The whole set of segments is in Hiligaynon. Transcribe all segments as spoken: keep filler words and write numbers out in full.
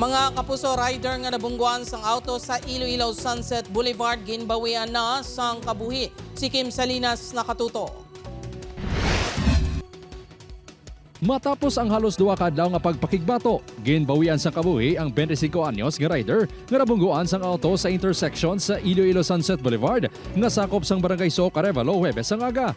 Mga kapuso, rider nga nabungguan sang auto sa Iloilo Sunset Boulevard ginbawian na sang kabuhi. Si Kim Salinas nakatuto. Matapos ang halos duha ka adlaw nga pagpakigbato, ginbawian sang kabuhi ang twenty-five anyos nga rider nga nabungguan sang auto sa intersection sa Iloilo Sunset Boulevard nga sakop sang Barangay Soc, Arevalo, Huwebes sang aga.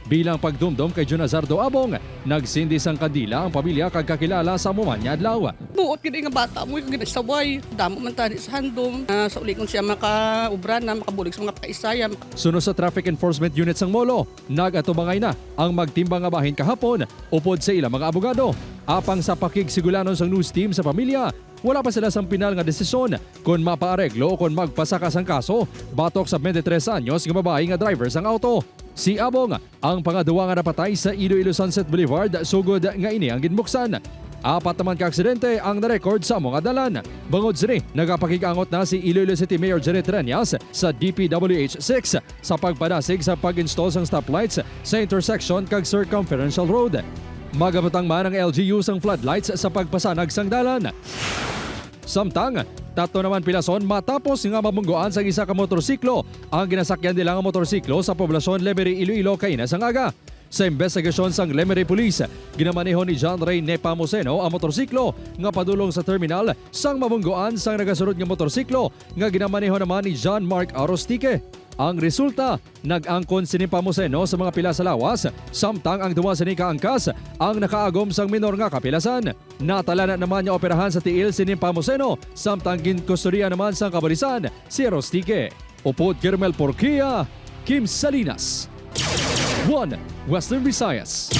Bilang pagdumdom kay Junazardo Abong, nagsindi sang kandila ang pamilya kag kakilala sa amo man nga adlaw. Buot gid nga bata mo, yung ginasaway. Damo man tani sa handom. Ah, sa ulikon siya makaubra na, makabulig sa mga paisaya. Suno sa Traffic Enforcement Unit sang Molo, nag-atubangay na ang magtimbang nga bahin kahapon upod sa ilang mga abogado. Apang sa pakigsigulangon sang news team sa pamilya, wala pa sila sang pinal nga desisyon kon mapaareglo o kon magpasaka sang kaso batok sa twenty-three anyos nga babayi nga driver sang auto. Si Abong ang pangaduwa nga napatay sa Iloilo Sunset Boulevard sugod nga ini ang ginbuksan. Apat naman ka aksidente ang na-record sa amo nga dalan. Bangod sini, nagapakig-angot na si Iloilo City Mayor Jerry Treñas sa D P W H six sa pagpadasig sa pag-install sang stoplights sa intersection kag circumferential road. Magabutang man ang L G U sang floodlights sa pagpasanag sang dalan. Samtang, tatlo naman pilason matapos nga mabungguan sang isa ka motorsiklo ang ginasakyan nila nga motorsiklo sa poblasyon Lemery, Iloilo, kaina sang aga. Sa imbestigasyon sang Lemery Police, ginamaneho ni John Ray Nepomuceno ang motorsiklo nga padulong sa terminal sang mabungguan sang nagasunod nga motorsiklo nga ginamaneho naman ni John Mark Arostique. Ang resulta, nag-angkon si Nepomuceno sa mga pila sa lawas, samtang ang duha sini ka angkas ang nakaagom sang minor nga kapilasan. Natalanan naman nga operahan sa tiil si Nepomuceno, samtang ginkustodiya naman sang kapulisan si Arostique. Upod kay Romel Porquia, Kim Salinas, One Western Visayas.